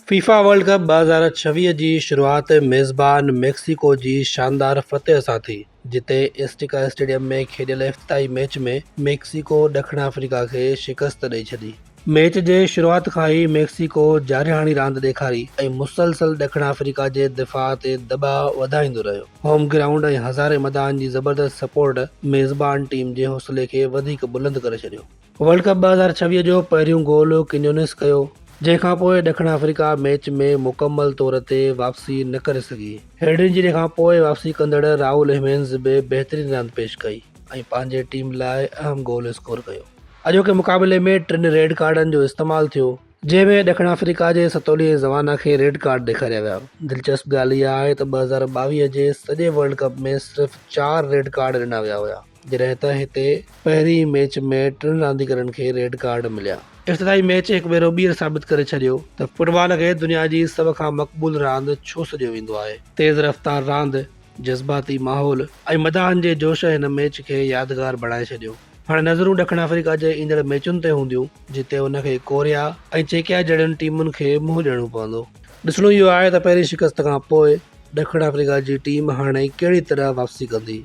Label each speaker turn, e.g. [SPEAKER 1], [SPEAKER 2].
[SPEAKER 1] FIFA world cup 2026 جي شروعات ميزبان ميڪسيڪو جي شاندار فتح سان ٿي، جتي ايسٽيڪا اسٽيڊيم ۾ کيڏيل افتتاحي ميچ ۾ ميڪسيڪو ڏکڻ آفريڪا کي شڪست ڏئي ڇڏي. ميچ جي شروعات کان ئي ميڪسيڪو جارحاڻي راند ڏيکاري ۽ مسلسل ڏکڻ آفريڪا جي دفاع تي دٻاء وڌائيندو رهيو. هوم گرائونڊ ۽ هزارين مداحن جي زبردست سپورٽ ميزبان ٽيم جي حوصلي کي وڌيڪ بلند ڪري ڇڏيو. ورلڊ ڪپ 2026 جو پهريون گول ڪنيونس ڪيو، جنهن کانپوء ڏکڻ آفريڪا ميچ ۾ مڪمل طور تي واپسي نه ڪري سگهي. هيڊ انجري کانپوء واپسي ڪندڙ رائول هيمنز به بهترين راند پيش ڪئي ۽ پنهنجي ٽيم لاء اهم گول اسڪور ڪيو. اڄوڪي مقابلي ۾ ٽن ريڊ ڪارڊن جو استعمال ٿيو، جنهن ۾ ڏکڻ آفريڪا جي ستولي ۽ زوانا کي ريڊ ڪارڊ ڏيکاريا ويا. دلچسپ ڳالهه اها آهي ته 2022 جي سڄي ورلڊ ڪپ ۾ صرف چار ريڊ ڪارڊ ڏنا ويا هيا. جڏهن ته هتي پهرين ميچ ۾ ٽن رانديگرن کي ريڊ ڪارڊ مليا. افتتاحي ميچ هڪ ڀيرو ٻيهر ثابت ڪري ڇڏيو ته فٽبال کي دنيا جي سڀ کان مقبول راند ڇو سڏيو ويندو آهي. تيز رفتار راند، جذباتي ماحول ۽ مداحن جي جوش هن ميچ کي يادگار بڻائي ڇڏيو. هاڻي نظرون ڏکڻ آفريڪا جي ايندڙ ميچن تي هونديون، جتي ان کي ڪوريا ۽ چيڪيا جهڙين ٽيمن کي منهن ڏيڻو پوندو. ڏسڻو اهو آهي ته پهرين شڪست کان پوء ڏکڻ آفريڪا جي ٽيم هاڻي ڪهڙي طرح واپسي ڪندي.